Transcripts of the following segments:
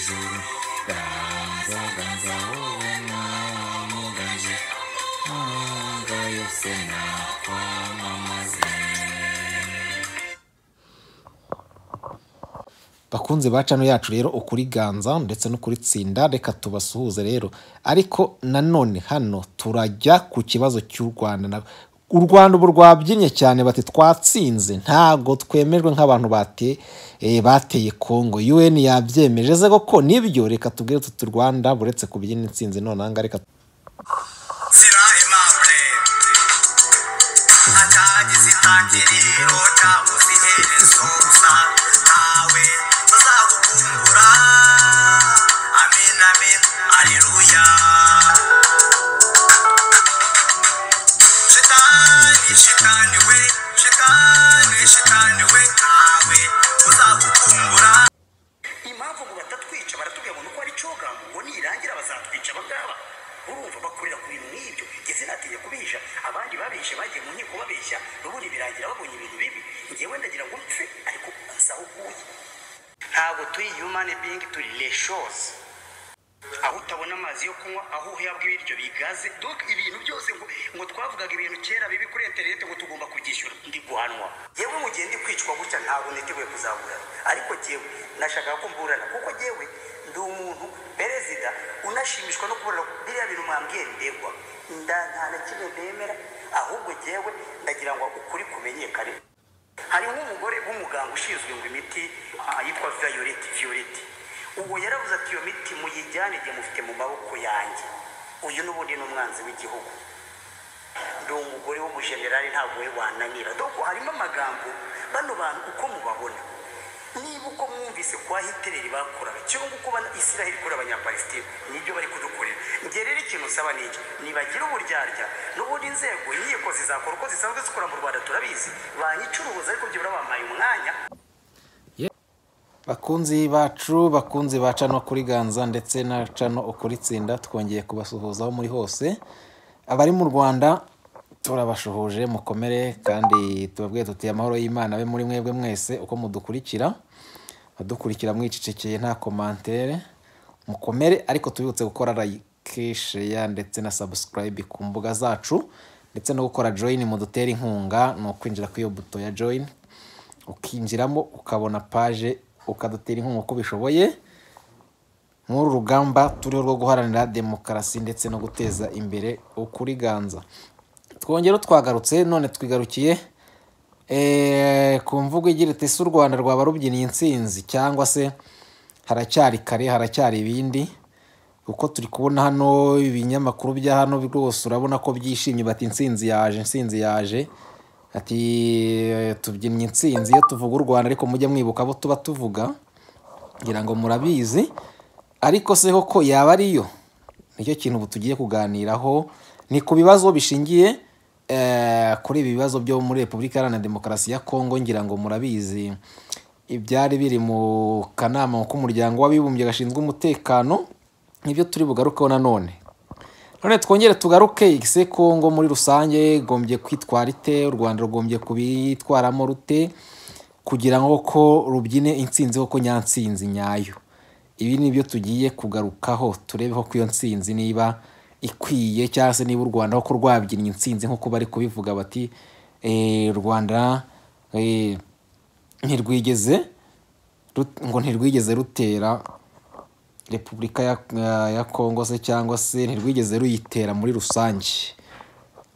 ijuru. Ganza, ganza wowe mwami, ganza amahanga yose nakwamamaze. Bakunze ba channel yacu rero Ukuri Ganza ndetse no kuri Tsinda, reka tubasuhuze rero. Ariko nanone hano turajya ku kibazo cy'u Rwanda. U Rwanda ubu rwabyinnye cyane, bati twatsinze, ntago twemejwe nk'abantu bateye Kongo. UN yabyemeje ze koko nibyo? Reka tubwire tuti u Rwanda buretse kubyina intsinzi none aha ngaha, reka Sira Aimable atagize itangiriro cyangwa se iherezo, gusa ntawe bazagukumbura. Amen, amen, aleluya. Shitani, shitani we, shitani, shitani we, ntawe uzagukumbura. Impamvu ngo batatwica, baratubwira ngo nuko ari cogamu, ngo nirangira bazatwica. Abangaba urumva bakorera ku bintu nk'ibyo. Njye sinatinya kubihisha, abandi babishe bagiye mu nkiko babeshya, n'ubundi birangira babonye ibintu bibi. Njyewe ndagira ngo mpfe ariko nzi aho uguye. Ntabwo turi human being, turi les choses. Aho utabona amazi yo kunywa, aho uhabwa ibiryo bigaze, donc ibintu byose ngo twavugaga ibintu kera bibi kuri interineti, ngo tugomba kubyishyura. Ndi guhanwa yewe, mu gihe ndi kwicwa gutya ntabwo niteguye kuzaburana, ariko jyewe nashakaga ko mburana, kuko jyewe ndi umuntu perezida unashimishwa no kuburana. Biriya bintu mwambwiye ndegwa nda nta na kimwe ndemera, ahubwo jyewe ndagira ngo ukuri kumenyekane. Hari nk'umugore w'umuganga ushinzwe ngo imiti yitwa Violet, Violet uwo yaravuze ati iyo miti muyijyane igihe mufite mu maboko yanjye. Uyu n'ubundi ni umwanzi w'igihugu. Ndi umugore w'umujenerali, ntabwo we wananira. Doko harimo amagambo bano bantu uko mubabona, niba uko mwumvise kwa Hitler bakoraga cyangwa uko Israel ikorera Abanyapalestine, nibyo bari kudukorera. Njye rero ikintu nsaba ni iki: nibagira uburyarya, n'ubundi inzego inkiko zizakora uko zisanzwe zikora mu Rwanda, turabizi, banyicuruza, ariko byibura bampaye umwanya. Bakunzi bacu, bakunzi ba channel Kuri Ganza ndetse na channel Ukuri Tsinda, twongeye kubasuhuza aho muri hose. Abari mu Rwanda turabashuhuje, mukomere, kandi tubabwiye tuti amahoro y'Imana abe muri mwebwe mwese uko mudukurikira. Badukurikira mwicecekeye nta commentaire, mukomere, ariko tubibutse gukora like, share ndetse na subscribe ku mbuga zacu, ndetse no gukora join mudutere inkunga. Ni ukwinjira kuri iyo buto ya join, ukinjiramo ukabona page, ukadutera inkunga uko bishoboye muri uru rugamba turiho rwo guharanira demokarasi ndetse no guteza imbere Ukuri Ganza. Twongera twagarutse none, twigarukiye ku mvugo igira iti: ese u Rwanda rwaba rubyiniye intsinzi cyangwa se haracyari kare, haracyari ibindi? Kuko turi kubona hano ibinyamakuru bya hano rwose urabona ko byishimye, bati intsinzi yaje, intsinzi yaje, ati tubyinnye intsinzi. Iyo tuvuga u Rwanda ariko mujye mwibuka abo tuba tuvuga, ngira ngo murabizi. Ariko se koko yaba ariyo? Nicyo kintu ubu tugiye kuganiraho, ni ku bibazo bishingiye kuri ibi bibazo byo muri Repubulika Iharanira Demokarasi ya Kongo. Ngira ngo murabizi ibyari biri mu kanama k'Umuryango w'Abibumbye gashinzwe umutekano, nibyo turi bugarukeho nanone. None twongere tugaruke: ese Kongo muri rusange igombye kwitwara ite? U Rwanda rugombye kubitwaramo rute kugira ngo ko rubyine intsinzi koko nyantsinzi nyayo? Ibi ni byo tugiye kugarukaho, turebe ko iyo ntsinzi niba ikwiye, cyangwa se niba u Rwanda koko rwabyinnye intsinzi nk'uko bari kubivuga, bati u Rwanda ntirwigeze ngo ntirwigeze rutera Repubulika ya Kongo se, cyangwa se ntirwigeze ruyitera muri rusange.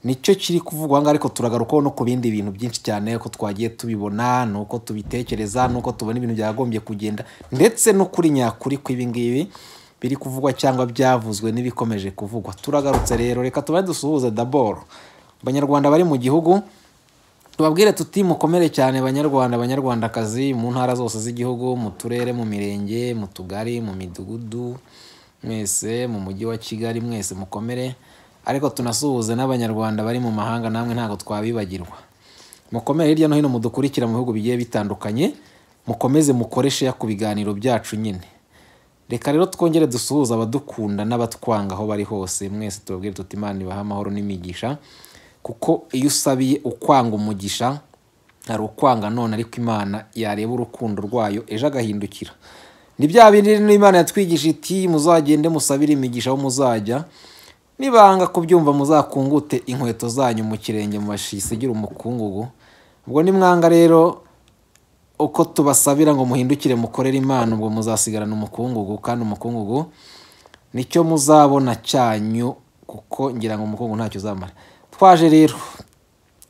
Nicyo kiri kuvugwa ngaha, ariko turagarukaho no ku bindi bintu byinshi cyane, ko twagiye tubibona nuko tubitekereza, nuko tubona ibintu byakagombye kugenda, ndetse n'ukuri nyakuri kw'ibi ngibi biri kuvugwa cyangwa byavuzwe n'ibikomeje kuvugwa. Turagarutse rero, reka tubaye dusuhuze d'abord Abanyarwanda bari mu gihugu, tubabwire tuti mukomere cyane Banyarwanda, Banyarwandakazi, mu ntara zose z'igihugu, mu turere, mu mirenge, mu tugari, mu midugudu, mwese mu mujyi wa Kigali, mwese mukomere. Ariko tunasuhuze n'Abanyarwanda bari mu mahanga, namwe ntabwo twabibagirwa, mukomere hirya no hino mudukurikira mu bihugu bigiye bitandukanye, mukomeze mukore share ku biganiro byacu nyine. Reka rero twongere dusuhuze abadukunda n'abatwanga aho bari hose, mwese tubabwire tuti Imana ibahe amahoro n'imigisha, kuko iyo usabiye ukwanga umugisha, hari ukwanga none, ariko Imana yareba urukundo rwayo ejo agahindukira. Ni bya bindi n'Imana yatwigisha iti muzagende musabire imigisha aho muzajya, nibanga kubyumva muzakungute inkweto zanyu mu kirenge mubashisigire umukungugu. Ubwo nimwanga rero uko tubasabira ngo muhindukire mukorere Imana, ubwo muzasigarana umukungugu, kandi umukungugu nicyo muzabona cyanyu, kuko ngira ngo umukungugu ntacyo uzamara. Twaje rero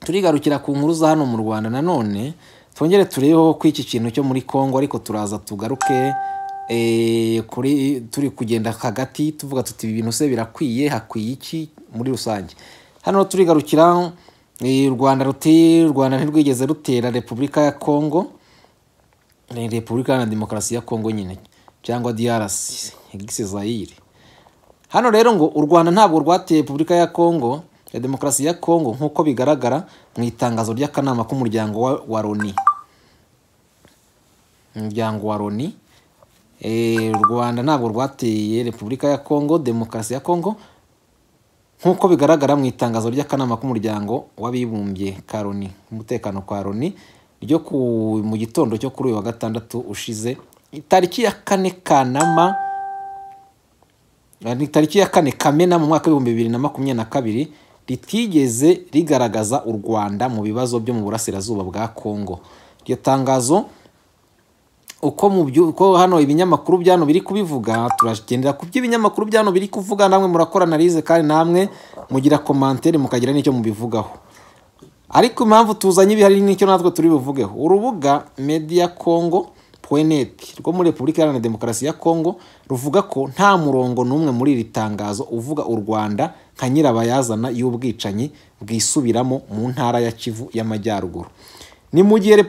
turigarukira ku nkuru za hano mu Rwanda nanone, twongere turebeho ko iki kintu cyo muri Kongo, ariko turaza tugaruke kuri turi kugenda hagati tuvuga tuti ibi bintu se birakwiye, hakwiye iki muri rusange. Hano turigarukira u Rwanda ruti u Rwanda ntirwigeze rutera Repubulika ya Kongo, Repubulika Iharanira Demokarasi ya Kongo nyine, cyangwa DRC ex Zaire. Hano rero ngo u Rwanda ntabwo rwateye Repubulika ya Kongo ya Demokarasi ya Kongo nk'uko bigaragara mu itangazo ry'akanama k'umuryango wa Loni. Umuryango wa Loni, u Rwanda ntabwo rwateye Repubulika ya Kongo Demokarasi ya Kongo nk'uko bigaragara mu itangazo ry'akanama k'umuryango w'abibumbye ka Loni, umutekano kwa Loni ryo mu gitondo cyo kuri uyu wa gatandatu ushize, itariki ya 4 Kanama, ni tariki ya 4 Kamena mu mwaka w'ibihumbi bibiri na makumyabiri na kabiri, ritigeze rigaragaza u Rwanda mu bibazo byo mu burasirazuba bwa Kongo. Iryo tangazo uko hano ibinyamakuru byano biri kubivuga, turagendera ku by'ibinyamakuru byano biri kuvuga, namwe murakora analyse kandi namwe mugira commentaire mukagira n'icyo mubivugaho. Ariko impamvu tuzanye ibihari n'icyo natwe turi buvugeho, urubuga Media Congo.net rwo muri Repubulika Iharanira Demokarasi ya Kongo ruvuga ko nta murongo n'umwe muri iri tangazo uvuga u Rwanda nka nyirabayazana y'ubwicanyi bwisubiramo mu ntara ya Kivu y'Amajyaruguru. Ni mu gihe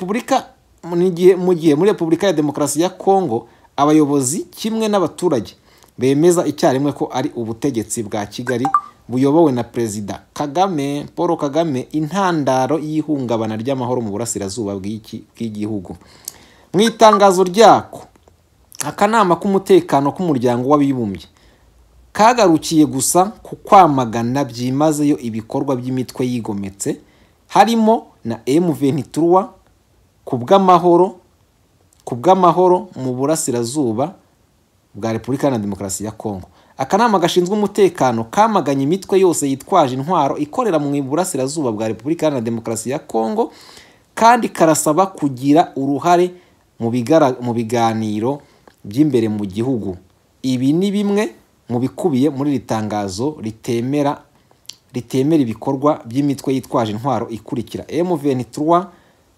mu gihe muri Repubulika ya Demokarasi ya Kongo abayobozi kimwe n'abaturage bemeza icyarimwe ko ari ubutegetsi bwa Kigali buyobowe na Perezida Kagame, Paul Kagame, intandaro y'ihungabana ry'amahoro mu burasirazuba bw'igihugu. Mu itangazo ryako, akanama k'umutekano k'umuryango w'abibumbye kagarukiye gusa ku kwamagana byimazeyo ibikorwa by'imitwe yigometse harimo na M23 ku bw'amahoro mu burasirazuba bwa Repubulika Iharanira Demokarasi ya Kongo. Akanama gashinzwe umutekano kamaganye imitwe yose yitwaje intwaro ikorera mu burasirazuba bwa Repubulika Iharanira Demokarasi ya Kongo, kandi karasaba kugira uruhare mu biganiro by'imbere mu gihugu. Ibi ni bimwe mu bikubiye muri iri tangazo ritemera ibikorwa by'imitwe yitwaje intwaro ikurikira: M23,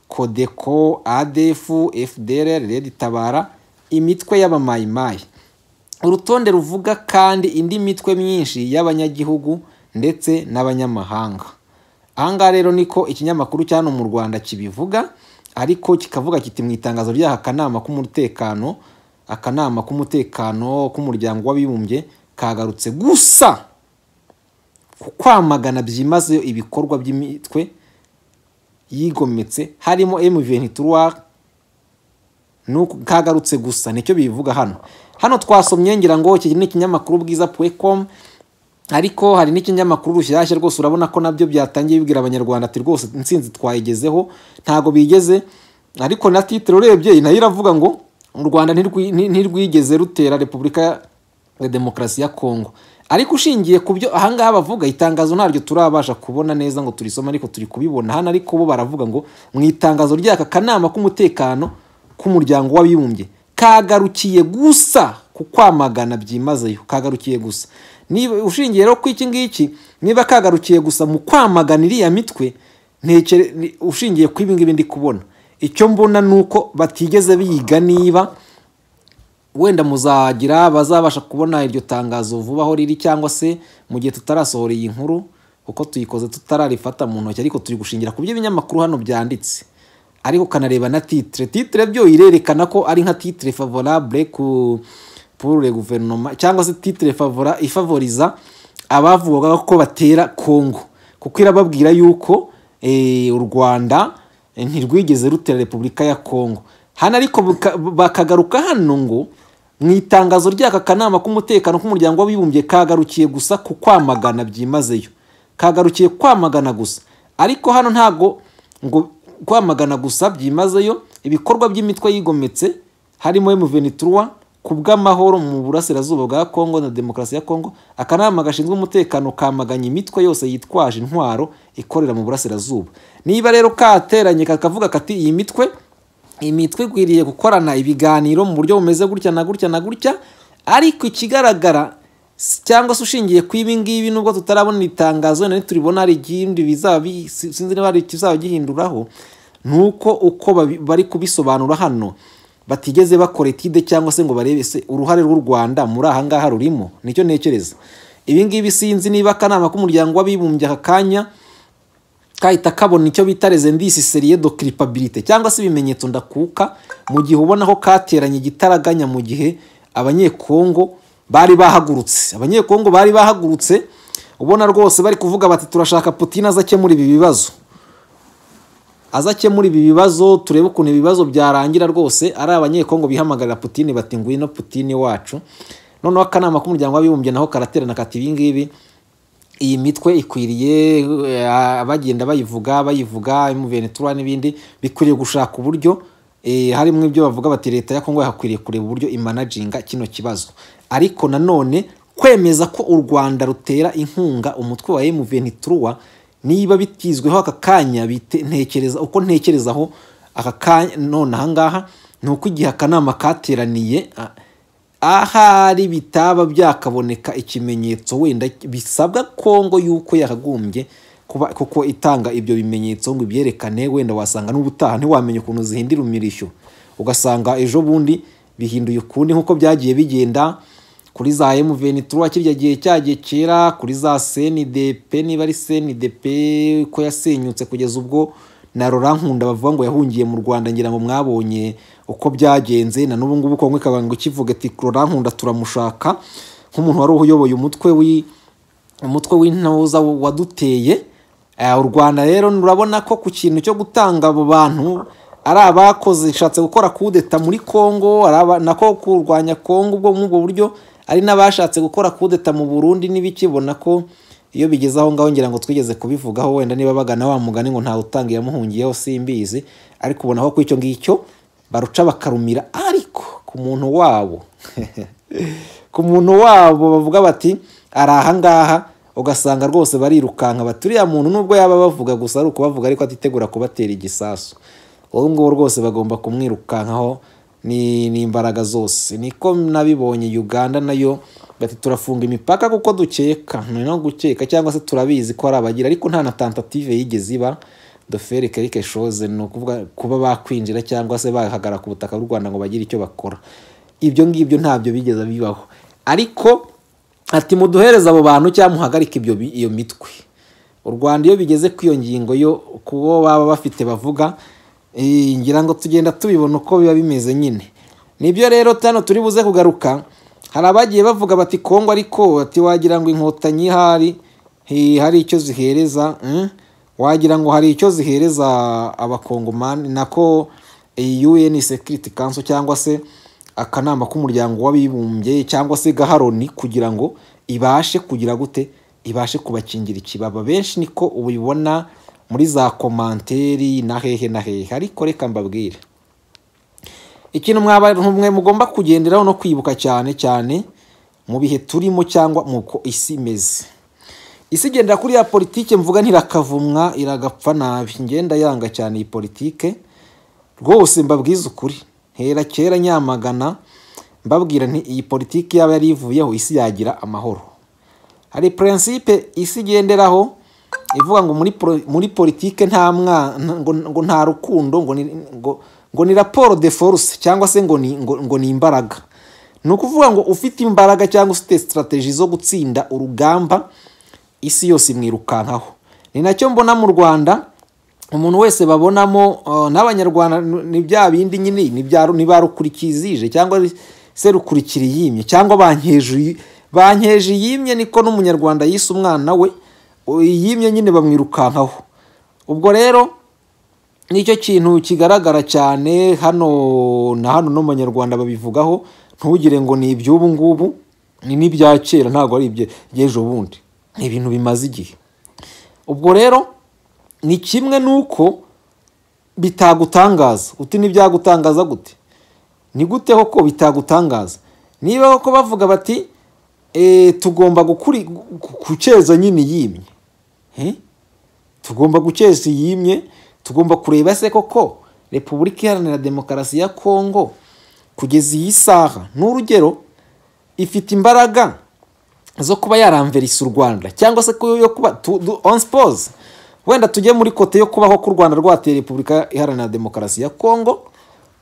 Codeco, ADF, FDLR, Red Tabara, imitwe y'abamayimayi. Urutonde ruvuga kandi indi mitwe myinshi y'abanyagihugu ndetse n'abanyamahanga. Ahangaha rero niko ikinyamakuru cya hano mu Rwanda kibivuga, ariko kikavuga kiti mu itangazo ry'aka kanama k'umutekano, akanama k'umutekano k'umuryango w'abibumbye kagarutse gusa ku kwamagana byimazeyo ibikorwa by'imitwe yigometse harimo M23, nuko kagarutse gusa nicyo bivuga hano. Hano twasomye ngira ngo iki ni ikinyamakuru bwiza.com, ariko hari n'ikinyamakuru rushyashya rwose urabona ko nabyo byatangiye bibwira abanyarwanda ati rwose intsinzi twayigezeho, ntago bigeze. Ariko na titre urebye nayo iravuga ngo u Rwanda ntirwigeze rutera Repubulika ya Demokarasi ya Kongo. Ariko ushingiye ku byo ahangaha bavuga, itangazo ntaryo turabasha kubona neza ngo turisoma, ariko turi kubibona hano. Ariko bo baravuga ngo mu itangazo ry'aka kanama k'umutekano k'umuryango w'abibumbye kagarukiye gusa ku kwamagana byimazeyo, kagarukiye gusa. Niba ushingiye rero ku iki ngiki, niba kagarukiye gusa mu kwamagana iriya mitwe, ushingiye ku ibi ngibi ndi kubona, icyo mbona nuko batigeze biga niba wenda muzagira bazabasha kubona iryo tangazo vuba aho riri, cyangwa se mu gihe tutarasohora iyi nkuru kuko tuyikoze tutararifata mu ntoki, ariko turi gushingira ku byo ibinyamakuru hano byanditse. Ariko kanareba na titre byo irerekana ko ari nka titre favorable ku pour le gouvernement, cyangwa se titre ifavoriza abavugaga ko batera Kongo, kuko irababwira yuko u Rwanda ntirwigeze rutera Repubulika ya Kongo. Hano ariko bakagaruka hano ngo mu itangazo ry'aka kanama k'umutekano k'umuryango w'abibumbye kagarukiye gusa ku kwamagana byimazeyo, kagarukiye kwamagana gusa. Ariko hano ntago ngo kwamagana gusa byimazeyo ibikorwa by'imitwe yigometse harimo M23, ku bw'amahoro mu burasirazuba bwa Kongo na demokarasi ya Kongo. Akanama gashinzwe umutekano kamaganye imitwe yose yitwaje intwaro ikorera mu burasirazuba. Niba rero kateranye kakavuga kati iyi mitwe ikwiriye gukorana ibiganiro mu buryo bumeze gutya na gutya na gutya, ariko ikigaragara cyangwa se ushingiye ku ibi ngibi, nubwo tutarabona itangazo na turibona hari ikindi bizaba, sinzi niba hari ikizaba gihinduraho, nuko uko bari kubisobanura hano batigeze bakora etide cyangwa se ngo barebe se uruhare rw'u Rwanda muri aha ngaha rurimo. Nicyo ntekereza. Ibi ngibi sinzi niba akanama k'umuryango w'abibumbye aka kanya kahita kabona icyo bita les indices sérieux de culpabilité cyangwa se ibimenyetso ndakuka, mu gihe ubona ko kateranye igitaraganya mu gihe Abanyekongo bari bahagurutse. Abanyekongo bari bahagurutse ubona rwose bari kuvuga bati turashaka Putin azakemura ibi bibazo, azakemura ibi bibazo, turebe ukuntu ibibazo byarangira. Rwose ari Abanyekongo bihamagarira Putin bati ngwino Putin wacu. Noneho akanama k'umuryango w'abibumbye naho karaterana kati ibi ngibi, iyi mitwe ikwiriye, bagenda bayivuga M23 n'ibindi, bikwiriye gushaka uburyo harimo ibyo bavuga bati leta ya Kongo yakwiriye kureba uburyo imanaginga kino kibazo. Ariko nanone kwemeza ko u Rwanda rutera inkunga umutwe wa M23 niba bitizweho aka kanya, ntekereza uko ntekerezaho aka kanya none aha ngaha, ni uko igihe akanama kateraniye ahari bitaba byakaboneka ikimenyetso wenda bisabwa Kongo yuko yakagombye kuba kuko itanga ibyo bimenyetso ngo ibyerekane, wenda wasanga n'ubutaha ntiwamenya ukuntu zihindira umirishyo, ugasanga ejo bundi bihinduye ukundi nkuko byagiye bigenda kuri za M23 kirya gihe cyagiye kera, kuri za CNDP, niba ari CNDP ko yasenyutse kugeza ubwo na Laurent Nkunda bavuga ngo yahungiye mu Rwanda, ngira ngo mwabonye uko byagenze. Na n'ubu ngubu Kongo ikaba ngo ikivuga ati Laurent Nkunda turamushaka nk'umuntu wari uyoboye umutwe w'intoza waduteye. U Rwanda rero nurabona ko ku kintu cyo gutanga abo bantu ari abakoze ishatse gukora kudeta muri Kongo, ari nako kurwanya Kongo ubwo mu buryo, ari n'abashatse gukora kudeta mu Burundi n'ibikibona ko iyo bigeze aho ngaho, ngira ngo twigeze kubivugaho wenda niba bagana wa mugani ngo ntawe utanga yamuhungiyeho simbizi, ariko ubona ko icyo ngicyo baruca bakarumira. Ariko ku muntu wabo ku muntu wabo bavuga bati ari aha ngaha, ugasanga rwose barirukanka baturiya muntu nubwo yaba bavuga gusa ari ukubavuga ariko atitegura kubatera igisasu, ubu ngubu rwose bagomba kumwirukankaho ni imbaraga zose. Niko nabibonye Uganda nayo bati turafunga imipaka kuko dukeka, no gukeka cyangwa se turabizi ko ari abagira, ariko nta na tentative yigeze iba de faire quelque chose, no kuvuga kuba bakwinjira cyangwa se bahagara ku butaka bw'u Rwanda ngo bagire icyo bakora. Ibyo ngibyo ntabyo bigeze bibaho. Ariko ati muduhereza abo bantu cyangwa muhagarike iyo mitwe. U Rwanda iyo bigeze ku iyo ngingo yo kubo baba bafite bavuga, ngira ngo tugenda tubibona uko biba bimeze nyine. Nibyo rero tano turi buze kugaruka. Hari abagiye bavuga bati Kongo ariko ati wagira ngo inkotanyi hari icyo zihereza, wagira ngo hari icyo zihereza abakongomani, nako UN Security Council cyangwa se akanama k'umuryango w'abibumbye cyangwa se gaharoni, kugira ngo ibashe kugira gute, ibashe kubakingira ikibaba. Benshi niko ubibona muri za komanteri na hehe na hehe. Ariko reka mbabwire ikintu mwe mugomba kugenderaho no kwibuka cyane cyane mu bihe turimo cyangwa muko isi imeze. Isi igendera kuri ya politike mvuga ntirakavumwa iragapfa nabi. Ngenda yanga cyane iyi politike rwose, mbabwiza ukuri. Hera kera nyamagana mbabwira nti iyi politike yaba yari ivuyeho isi yagira amahoro. Hari principe isi igenderaho ivuga ngo muri politike nta ngo nta rukundo, ngo ni rapport de force cyangwa se ngo ni imbaraga. Ni ukuvuga ngo ufite imbaraga cyangwa ufite strategie zo gutsinda urugamba isi yose imwirukankaho. Ni nacyo mbona mu Rwanda umuntu wese babonamo n'abanyarwanda ni bya bindi nyine, ni barukurikizije cyangwa se rukurikiriyimye cyangwa bankeje yimye, niko n'umunyarwanda yise umwana we yimye nyine bamwirukankaho. Ubwo rero nicyo kintu kigaragara cyane hano na hano no munyarwanda babivugaho, ntugire ngo ni iby'ubu ngubu, ni n'ibya kera, ntago ari iby'ejo bundi, ni ibintu bimaze igihe. Ubwo rero ni kimwe nuko bitagutangaza. Uti ntibyagutangaza gute? Ni gute koko bitagutangaza? Niba koko bavuga bati tugomba gukeza nyine yimye, tugomba gukeza yimye, tugomba kureba se koko Repubulika Iharanira Demokarasi ya Kongo kugeza iyi saha n'urugero ifite imbaraga zo kuba yaramverisa u Rwanda, cyangwa se yo kuba on suppose wenda tujye muri kote yo kubaho ku Rwanda rwateye Repubulika Iharanira Demokarasi ya Kongo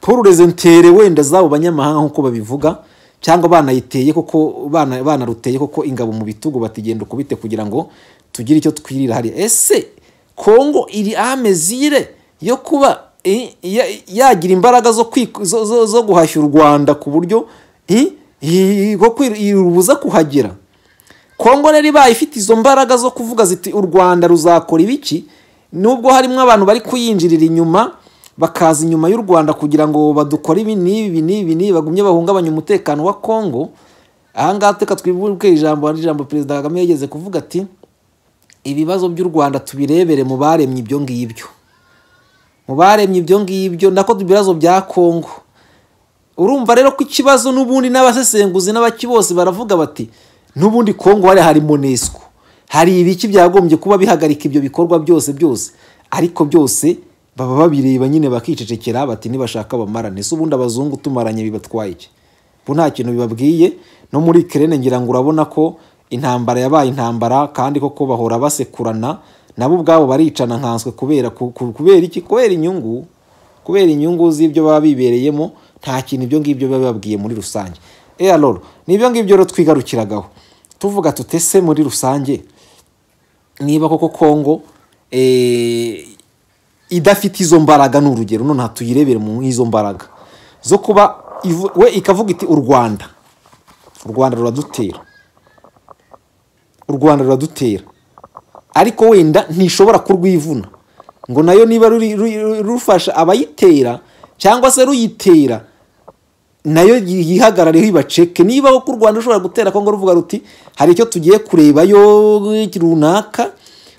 pour les intérêts wenda zabo banyamahanga nkuko babivuga, cyangwa banayiteye koko banaruteye koko ingabo mu bitugu batigenda ukubite kugira ngo tugire icyo twirira hari. Ese Kongo iri amezire yo kuba yagira imbaraga zo guhashya u Rwanda ku buryo irubuza kuhagera? Kongo rero ibaye ifite izo mbaraga zo kuvuga ziti u Rwanda ruzakora ibiki, nubwo harimo abantu bari kuyinjirira inyuma bakaza inyuma y'u Rwanda kugira ngo badukore ibi n'ibi n'ibi n'ibi, bagumye bahungabanya umutekano wa Kongo. Aha ngaha reka twibuke ijambo Perezida Kagame yigeze kuvuga ati ibibazo by'u Rwanda tubirebere mu baremye ibyo ngibyo, mu baremye ibyo ngibyo, nako ibibazo bya Kongo. Urumva rero ko ikibazo n'ubundi n'abasesenguzi n'abaki bose baravuga bati n'ubundi Kongo hari MONUSCO, hari ibiki byagombye kuba bihagarika ibyo bikorwa byose byose, ariko byose baba babireba nyine bakicecekera bati nibashaka bamarane. Se ubundi abazungu tumaranye bibatwaye iki? Bo nta kintu bibabwiye. No muri Ukraine ngira ngo urabona ko intambara yabaye intambara, kandi koko bahora basekurana nabo ubwabo baricana nkanswe kubera kubera iki? Kubera inyungu, kubera inyungu z'ibyo baba bibereyemo. Nta kintu ibyo ngibyo biba bibabwiye muri rusange. Alors nibyo ngibyo rero twigarukiragaho tuvuga tutese muri rusange, niba koko Kongo idafite izo mbaraga n'urugero none hatuyirebere mu izo mbaraga zo kuba we ikavuga iti u Rwanda ruradutera, u Rwanda ruradutera, ariko wenda ntishobora kurwivuna ngo nayo niba rufasha abayitera cyangwa se ruyitera nayo yihagarareho ibaceke. Niba ko u Rwanda rushobora gutera Kongo ruvuga ruti hari icyo tugiye kurebayo runaka,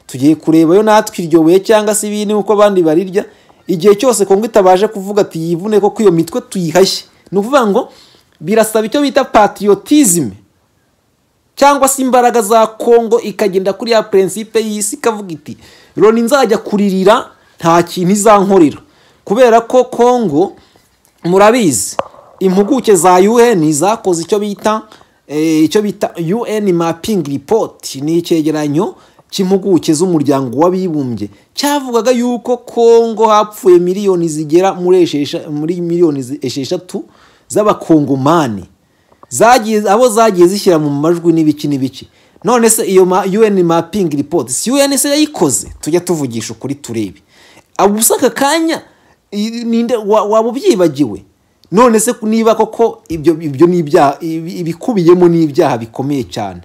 tugiye kurebayo natwe iryo buye cyangwa se ibindi uko abandi barirya, igihe cyose Kongo itabaje kuvuga ati yivune ko iyo mitwe tuyihashye, ni ukuvuga ngo birasaba icyo bita patriotisme cyangwa se imbaraga za Kongo ikagenda kuri ya principe y'isi ikavuga iti Loni nzajya kuririra nta kintu izankorera, kubera ko Kongo murabizi impuguke za UN zakoze icyo bita UN mapping report, ni icyegeranyo cy'impuguke z'umuryango w'abibumbye cyavugaga yuko Kongo hapfuye miliyoni zigera muri miliyoni 6 z'abakongomani zagiye abo zagiye zishyira mu majwi n'ibiki n'ibiki. None se iyo UN mapping report si UN se yayikoze? Tujya tuvugisha ukuri turebe abusaka kanya ninde waba ubyibagiwe? None se niba koko ibyo n'ibyaha ibikubiyemo n'ibyaha bikomeye cyane,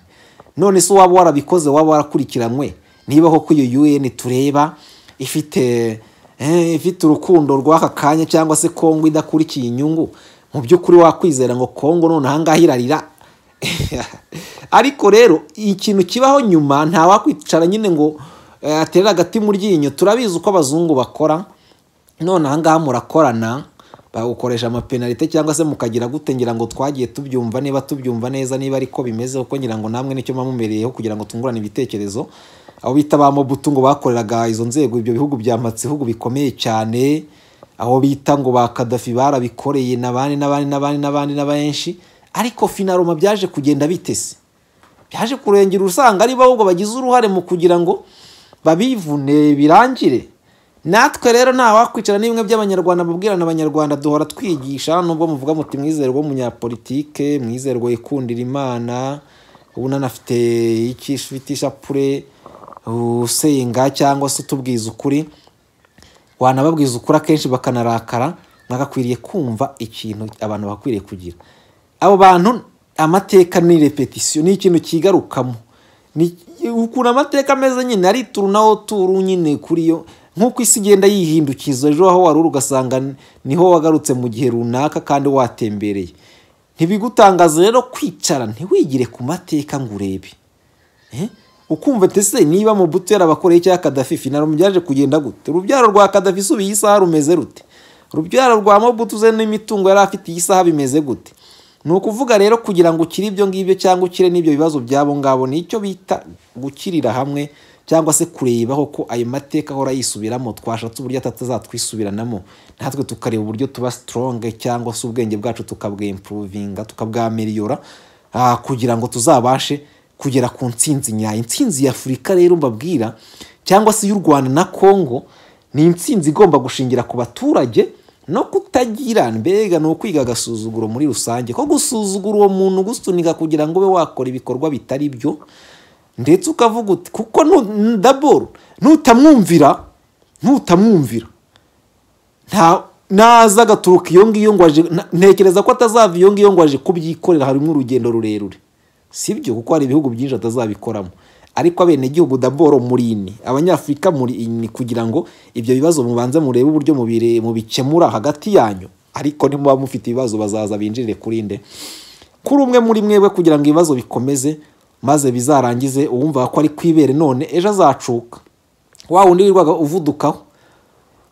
none se waba warabikoze waba warakurikiranywe? Niba koko iyo UN tureba ifite urukundo rw'aka kanya cyangwa se Kongo idakurikiye inyungu, mu by'ukuri wakwizera ngo Kongo none aha ngaha irarira? Ariko rero ikintu kibaho nyuma nta wakwicara nyine ngo aterera agati mu ryinyo. Turabizi uko abazungu bakora, none aha ngaha murakorana bagukoresha amapenalite cyangwa se mukagira gute, ngira ngo twagiye tubyumva niba tubyumva neza niba ariko bimeze, kuko ngira ngo namwe nicyo mamumereyeho kugira ngo tungurane ibitekerezo. Aho bita ba Mobutu ngo bakoreraga izo nzego ibyo bihugu byamatse ibihugu bikomeye cyane, aho bita ngo ba Kadafi barabikoreye n'abandi n'abandi n'abandi n'abandi n'abenshi, ariko finaloma byaje kugenda bitese, byaje kurengera usanga ari ahubwo bagize uruhare mu kugira ngo babivune birangire. Natwe rero nta wakwicara n'ibimwe by'abanyarwanda mubwirana abanyarwanda duhora twigisha, nubwo muvuga muti mwizerwa umunyapolitike, mwizerwa ikundira Imana, ubu nanafite iki ufite ishapure usenga cyangwa se utubwiza ukuri, wanababwiza ukuri akenshi bakanarakara. Mwagakwiriye kumva ikintu abantu bakwiriye kugira. Abo bantu amateka ni repetition, ni ikintu kigarukamo, ni ukuntu amateka ameze nyine ari turu nawo turu nyine kuri yo, nkuko isi igenda yihindukiza ejo aho wari ugasanga niho wagarutse mu gihe runaka kandi watembereye. Ntibigutangaza rero kwicara ntiwigire ku mateka ngo urebe, ukumva ese niba Mobutu yarabakoreye cya Kadafi finaloma byaje kugenda gute? Urubyaro rwa Kadafi subiye isaha rumeze rute? Urubyaro rwa Mobutu ze n'imitungo yari afite iyi saha bimeze gute? Ni ukuvuga rero kugira ngo ukire ibyo ngibyo cyangwa ukire n'ibyo bibazo by'abo ngabo, nicyo bita gukirira hamwe cyangwa se kurebaho ko ayo mateka ahora yisubiramo, twashatse uburyo atazatwisubiranamo, natwe tukareba uburyo tuba strong cyangwa se ubwenge bwacu tukabwimprovinga, tukabwameliyora, kugira ngo tuzabashe kugera ku ntsinzi nyayo. Intsinzi ya Afurika rero mbabwira, cyangwa se y'u Rwanda na Kongo, ni intsinzi igomba gushingira ku baturage no kutagira, mbega ni ukwiga agasuzuguro muri rusange, ko gusuzugura uwo muntu ugusunika kugira ngo ube wakora ibikorwa bitari byo, ndetse ukavuga uti kuko daboro nutamwumvira nta naza agaturuka iyo ngiyo ngo aje, ntekereza ko atazava iyo ngiyo ngo aje kubyikorera, harimo urugendo rurerure, sibyo? Kuko hari ibihugu byinshi atazabikoramo, ariko abenegihugu daboro muri ini, abanyafurika muri ini, kugira ngo ibyo bibazo mubanze murebe uburyo mubikemura hagati yanyu, ariko nimuba mufite ibibazo bazaza binjirire kuri nde, kuri umwe muri mwebwe, kugira ngo ibibazo bikomeze maze bizarangize uwumva ko ari kwibere none ejo azacuka, wa wundi wirwaga uvudukaho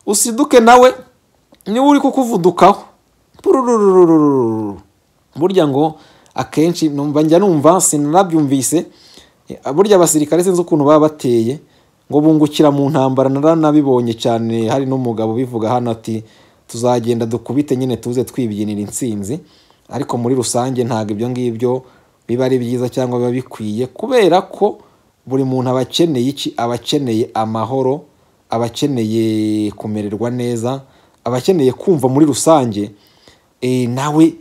usiduke nawe niwe uri kukuvudukaho. Burya ngo akenshi numva njya numva sinanabyumvise, burya abasirikare sinzi ukuntu baba bateye ngo bungukira mu ntambara, naranabibonye cyane, hari n'umugabo ubivuga hano ati tuzagenda dukubite nyine tuze twibyinira intsinzi, ariko muri rusange ntabwo ibyo ngibyo biba ari byiza cyangwa biba bikwiye, kubera ko buri muntu aba akeneye iki? Aba akeneye amahoro, aba akeneye kumererwa neza, aba akeneye kumva muri rusange nawe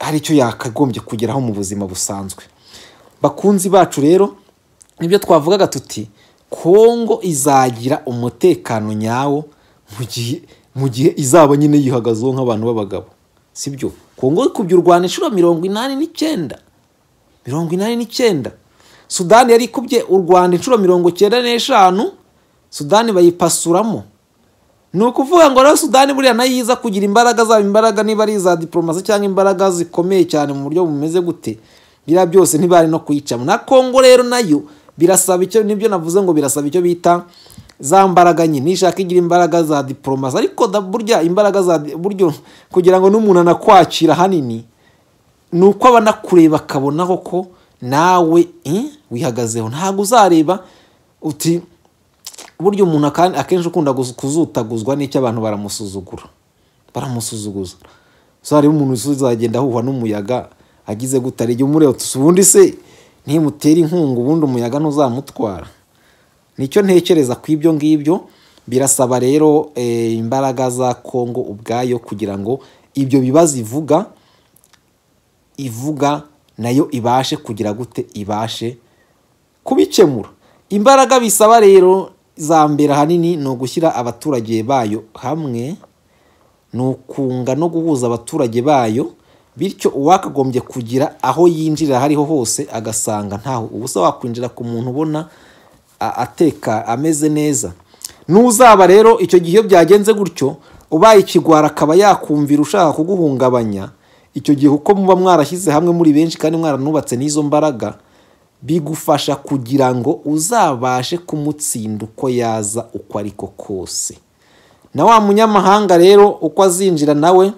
hari icyo yakagombye kugeraho mu buzima busanzwe. Bakunzi bacu rero, nibyo twavugaga tuti Kongo izagira umutekano nyawo mu gihe izaba nyine yihagazeho nk'abantu b'abagabo, sibyo? Kongo ikubye u Rwanda inshuro 89, 89. Sudani yari ikubye u Rwanda inshuro 95, Sudani bayipasuramo. Ni ukuvuga ngo rero Sudani buriya nayo iza kugira imbaraga, zaba imbaraga niba ari iza diplomasi cyangwa imbaraga zikomeye cyane mu buryo bumeze gute, biriya byose ntibari no kuyicamo. Na Kongo rero nayo birasaba icyo, nibyo navuze ngo birasaba icyo bita za mbaraga nyine, nishaka igira imbaraga za diplomasi, ariko burya imbaraga za buryo kugira ngo n'umuntu anakwakira hanini ni uko aba anakureba akabonaho ko nawe wihagazeho. Ntabwo uzareba uti burya umuntu akenshi ukunda kuzutaguzwa n'icyo abantu baramusuzugura, baramusuzuguza. Uzareba umuntu uzagenda ahuhwa n'umuyaga agize gute, hari igihe umureba uti ubundi se ntimutera inkunga, ubundi umuyaga ntuzamutwara. Nicyo ntekereza ku ibyo ngibyo. Birasaba rero imbaraga za Kongo ubwayo kugira ngo ibyo bibazo ivuga nayo ibashe kugira gute, ibashe kubikemura. Imbaraga bisaba rero za mbere ahanini ni ugushyira abaturage bayo hamwe, ni ukunga no guhuza abaturage bayo, bityo uwakagombye kugira aho yinjirira hariho hose agasanga ntaho. Ubusa wakwinjira ku muntu ubona ateka ameze neza. Nuzaba rero icyo gihe iyo byagenze gutyo, ubaye ikigwara akaba yakumvira ushaka kuguhungabanya, icyo gihe uko muba mwarashyize hamwe muri benshi kandi mwaranubatse n'izo mbaraga, bigufasha kugira ngo uzabashe kumutsinda uko yaza uko ariko kose. Na wa munyamahanga rero uko azinjira nawe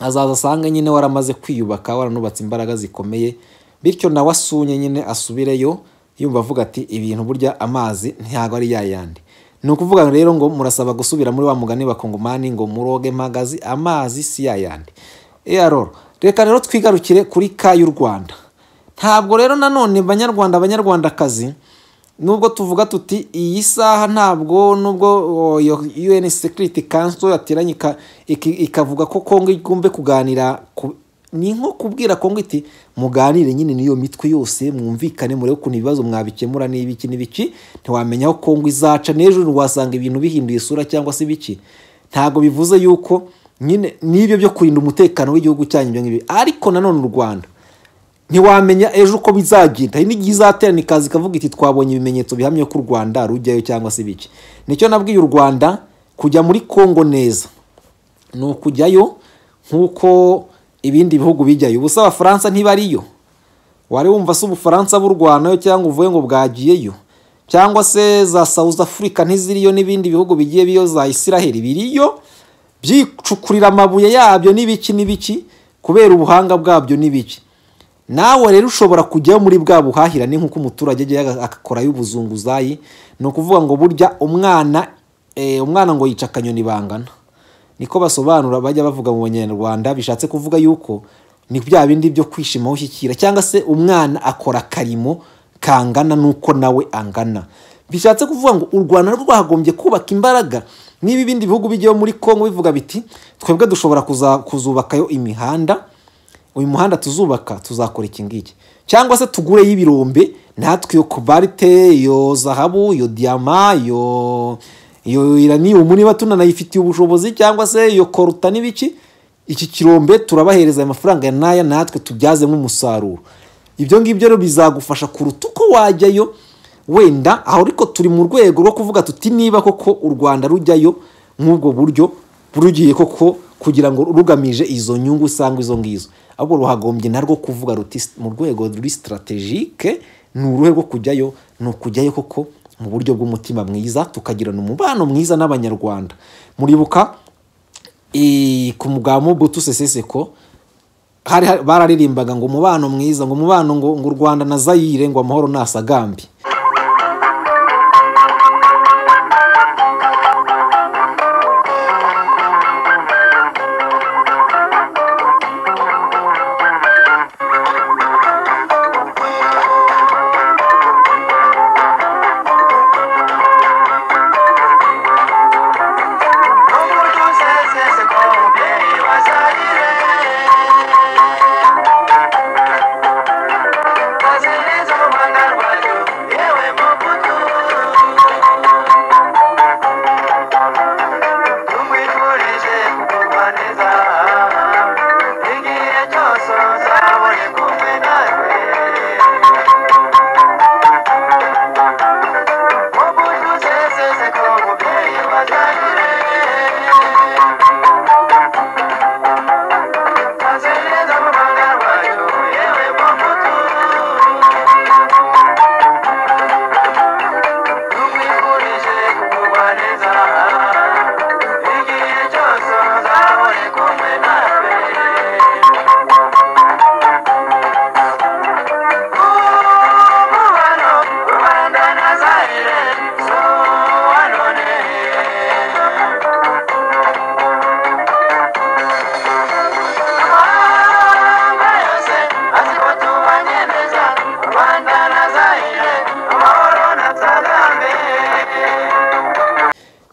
azaza asanga nyine waramaze kwiyubaka, waranubatse imbaraga zikomeye, bityo nawe asunye nyine asubireyo yumva avuga ati ibintu burya amazi ntabwo ari yayandi. Ni ukuvuga rero ngo murasaba gusubira muri wa mugani wa Kongomani ngo muroge magazi, amazi si yayandi. Reka rero twigarukire kuri ka y'u Rwanda. Ntabwo rero nanone banyarwanda banyarwandakazi, nubwo tuvuga tuti iyi saha ntabwo, nubwo UN Security Council yateranye ikavuga ko Kongo igomba kuganira, ni nko kubwira Kongo iti muganire nyine niyo mitwe yose, mwumvikane murebe ukuntu ibibazo mwabikemura n'ibiki n'ibiki. Ntiwamenya aho Kongo izaca n'ejo wasanga ibintu bihinduye isura cyangwa se ibiki. Ntabwo bivuze yuko nyine n'ibyo byo kurinda umutekano w'igihugu cyanyu ibyo ngibyo, ariko nanone u Rwanda ntiwamenya ejo uko bizagenda. Hari n'igihe izaterana ikaza ikavuga iti twabonye ibimenyetso bihamye ko u Rwanda rujyayo cyangwa se ibiki. Nicyo nabwiye u Rwanda, kujya muri Kongo neza ni ukujyayo nk'uko ibindi bihugu bijyayo. Ubusa Abafaransa ntibariyo, wari wumva se Ubufaransa burwanayo cyangwa uvuye ngo bwagiyeyo, cyangwa se za South Africa ntiziriyo n'ibindi bihugu bigiye biyo, za Israel biriyo byicukurira amabuye yabyo n'ibiki n'ibiki. kubera ubuhanga bwabyo n'ibiki. Nawe rero ushobora kujyayo muri bwa buhahirane nk'uko umuturage ajya agakorayo ubuzunguzayi. Ni ukuvuga ngo burya umwana umwana ngo yica akanyoni bangana, niko basobanura bajya bavuga mu Banyarwanda. Bishatse kuvuga yuko ni bya bindi byo kwishima aho ushyikira, cyangwa se umwana akora akarimo kangana n'uko nawe angana. Bishatse kuvuga ngo u Rwanda rwagombye kubaka imbaraga. Niba ibindi bihugu bijyayo muri Kongo bivuga biti twebwe dushobora kuzubakayo imihanda, uyu muhanda tuzubaka tuzakora iki ngiki, cyangwa se tugureyo ibirombe natwe, iyo kobalite, iyo zahabu, iyo diyama, iyo uranium niba tunanayifitiye ubushobozi, cyangwa se iyo koruta n'ibiki, iki kirombe turabahereza aya mafaranga n'aya natwe tubyazemo umusaruro. Ibyo ngibyo rero bizagufasha kuruta uko wajyayo wenda aho. Ariko turi mu rwego rwo kuvuga tuti niba koko u Rwanda rujyayo nk'ubwo buryo rugiye koko kugira ngo rugamije izo nyungu usanga izo ngizo, ahubwo ruhagombye narwo kuvuga ruti mu rwego ruri strategique ni uruhe rwo kujyayo? Ni ukujyayo koko mu buryo bw'umutima mwiza, tukagirana umubano mwiza n'Abanyarwanda. Muribuka ku mugabo Mobutu Sese Seko hari bararirimbaga ngo umubano mwiza, ngo umubano ngo u Rwanda na Zaire ngo amahoro nasagambi.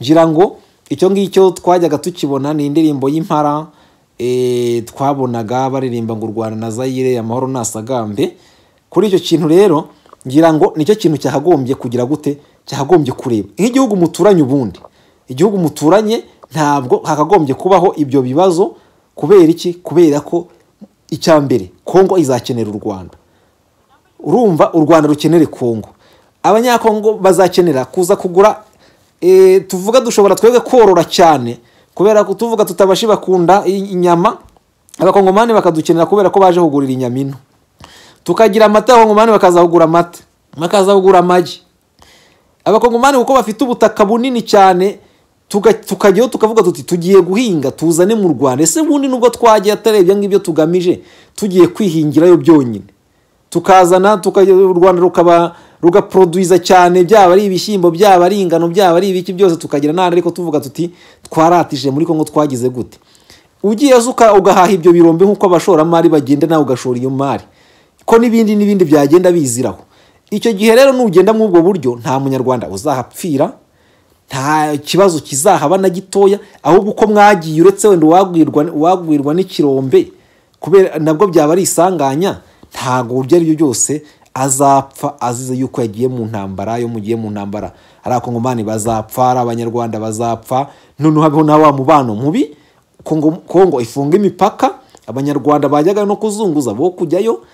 Ngira ngo icyo ngicyo twajyaga tukibona ni indirimbo y'Impara, twabonaga baririmba ngo u Rwanda na Zaire amahoro nasagambe. Kuri icyo kintu rero ngira ngo nicyo kintu cyakagombye kugira gute, cyakagombye kureba nk'igihugu muturanye. Ubundi igihugu muturanye ntabwo hakagombye kubaho ibyo bibazo. Kubera iki? Kubera ko icya mbere Kongo izakenera u Rwanda, urumva u Rwanda rukenere Kongo, Abanyakongo bazakenera kuza kugura. Tuvuga dushobora twebwe korora cyane kubera ko tuvuga tutabashi bakunda inyama, Abakongomani bakadukenera kubera ko baje kugurira inyama ino, tukagira amata, Abakongomani bakaza kugura amata, bakaza kugura amagi. Abakongomani kuko bafite ubutaka bunini cyane, tukajyayo tukavuga tuti tugiye guhinga tuzane mu Rwanda. Ese ubundi nubwo twagiye atarebye ngibyo tugamije, tugiye kwihingirayo byonyine, tukazana u Rwanda rukaba rugaproduiza cyane, byaba ari ibishyimbo, byaba ari ingano, byaba ari ibiki byose, tukagira n'ahandi. Ariko tuvuga tuti twaratije muri Kongo twagize gute? Ugiye ugahaha ibyo birombe nk'uko abashoramari bagenda, nawe ugashora iyo mari, ko n'ibindi n'ibindi byagenda biziraho. Icyo gihe rero nugenda muri ubwo buryo nta Munyarwanda uzahapfira, nta kibazo kizahaba na gitoya. Ahubwo uko mwagiye, uretse wenda uwagwirwa n'ikirombe kubera nabwo byaba ari isanganya, ntago ibyo ari byo byose azapfa azize yuko yagiye mu ntambara. Yo mugiye mu ntambara ari Abakongomani bazapfa, ari Abanyarwanda bazapfa, noneho habeho na wa mubano mubi. Kongo ifunga imipaka, Abanyarwanda bajyaga no kuzunguza bo kujyayo,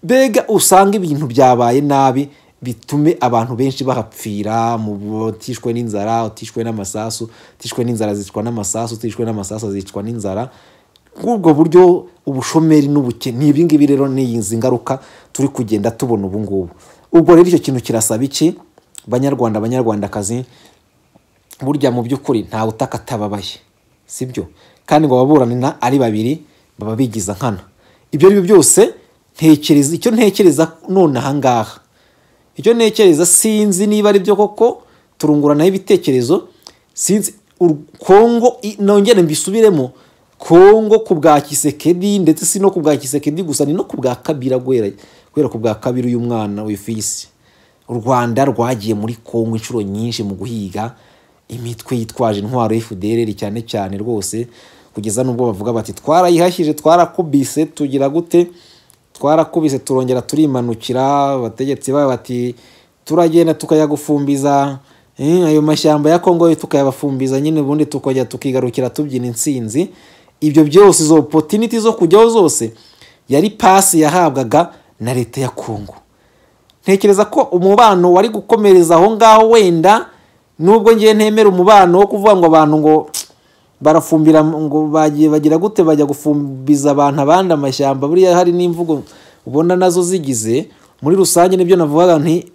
mbega usanga ibintu byabaye nabi, bitume abantu benshi bahapfira, utishwe n'inzara, utishwe n'amasasu, utishwe n'inzara zicwa n'amasasu, utishwe n'amasasu zicwa n'inzara. Ubwo buryo ubushomeri n'ubukene ni ibi ngibi rero, ni izi ngaruka turi kugenda tubona ubu ngubu. Ubwo rero icyo kintu kirasaba iki Banyarwanda, Banyarwandakazi? Burya mu by'ukuri ntawe utaka atababaye, sibyo? Kandi ngo ababuranira ari babiri Baba bigiza nkana. Ibyo ari byo byose, ntekereza icyo ntekereza none aha ngaha, icyo ntekereza sinzi niba ari byo koko, turunguranaho ibitekerezo. Sinzi Kongo, nongere mbisubiremo, Kongo ku bwa Tshisekedi, ndetse si no ku bwa Tshisekedi gusa, ni no ku bwa Kabila, guhera ku bwa Kabila uyu mwana w'ifisi. U Rwanda rwagiye muri Kongo inshuro nyinshi mu guhiga imitwe yitwaje intwaro FDLR cyane cyane rwose, kugeza n'ubwo bavuga bati twarayihashyije, twarakubise, tugira gute, twarakubise turongera turimanukira. Abategetsi babo bati turagenda tukajya gufumbiza ayo mashyamba ya Kongo, tukayabafumbiza nyine, ubundi tukajya tukigarukira tubyina intsinzi. Ibyo byose, izo opportunity zo kujyaho zose yari pasi yahabwaga na leta ya Kongo. Ntekereza ko umubano wari gukomereza aho ngaho, wenda nubwo ngiye ntemera umubano wo kuvuga ngo abantu ngo barafumbira, ngo bagiye bagira gute, bajya gufumbiza abantu abandi amashyamba. Buriya hari n'imvugo ubona nazo zigize muri rusange, nibyo navugaga nti